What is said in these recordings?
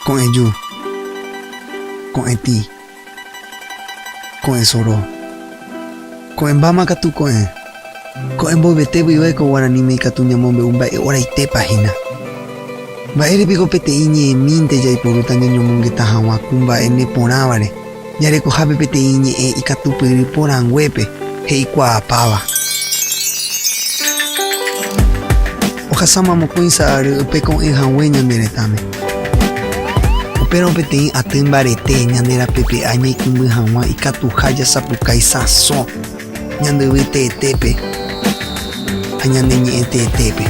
Ko'ẽju. Ko'ẽtĩ. Ko'ẽsoro. Ko'ẽmbáma katu ko'ẽ. Ko'ẽ mboyvete guive ko guaraníme ikatu ñamombe'u mba'e oraitépa hína. Mba'ére piko peteĩ ñe'ẽmínte jaiporúta ñañomongeta hag̃ua ku mba'e neporãvare, jarekohápe peteĩ ñe'ẽ ikatupyry porãnguépe he'ikuaapáva. Ohasáma mokõisa ary upe ko'ẽ hague ñane retãme. Upérõ peteĩ aty mbarete ñande rapepe'a ñaikũmby hag̃ua ikatuha jasapukái sãso ñande yvy teetépe ha ñane ñe'ẽ teetépe.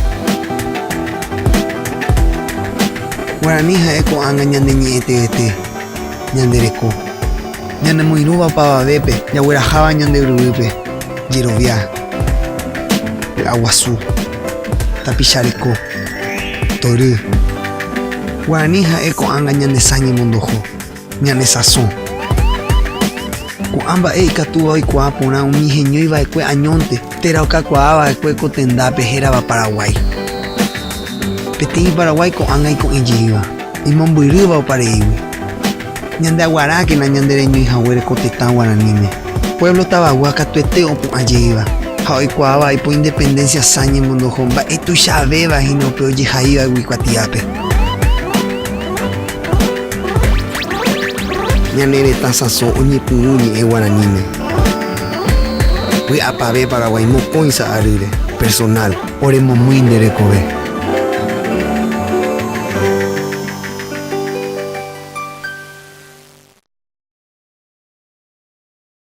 Guarani ha'e ko'ág̃a ñane ñe'ẽ teete, ñande reko. Ñanemoirũva opavavépe jagueraháva ñande yryvýpe, jerovia, py'aguasu, tapicha reko, tory. Guarani ha'e ko'ág̃a ñane sã ñemondoho, ñane sãso. Ko'ã mba'e ikatúva oikuaa porã umi heñói va'ekue añónte térã okakuaa va'ekue ko tendápe hérava Paraguái. Peteĩ Paraguái ko'ág̃a iko'ẽjeýva, imombyrýva opareígui. Ñande aguarákena ñande reñói haguére ko tetã guaraníme. Pueblo tavagua katuete opu'ã jeýva ha oikuaáva aipo independencia sã ñemondoho mba'e tuichavéva hína upe ojehaívagui kuatiápe. Ñane retã sãso oñepyrũ ñe'ẽ guaraníme. Vy'apavẽ Paraguái mokõisa arýre, personal, oremomýi nde rekove.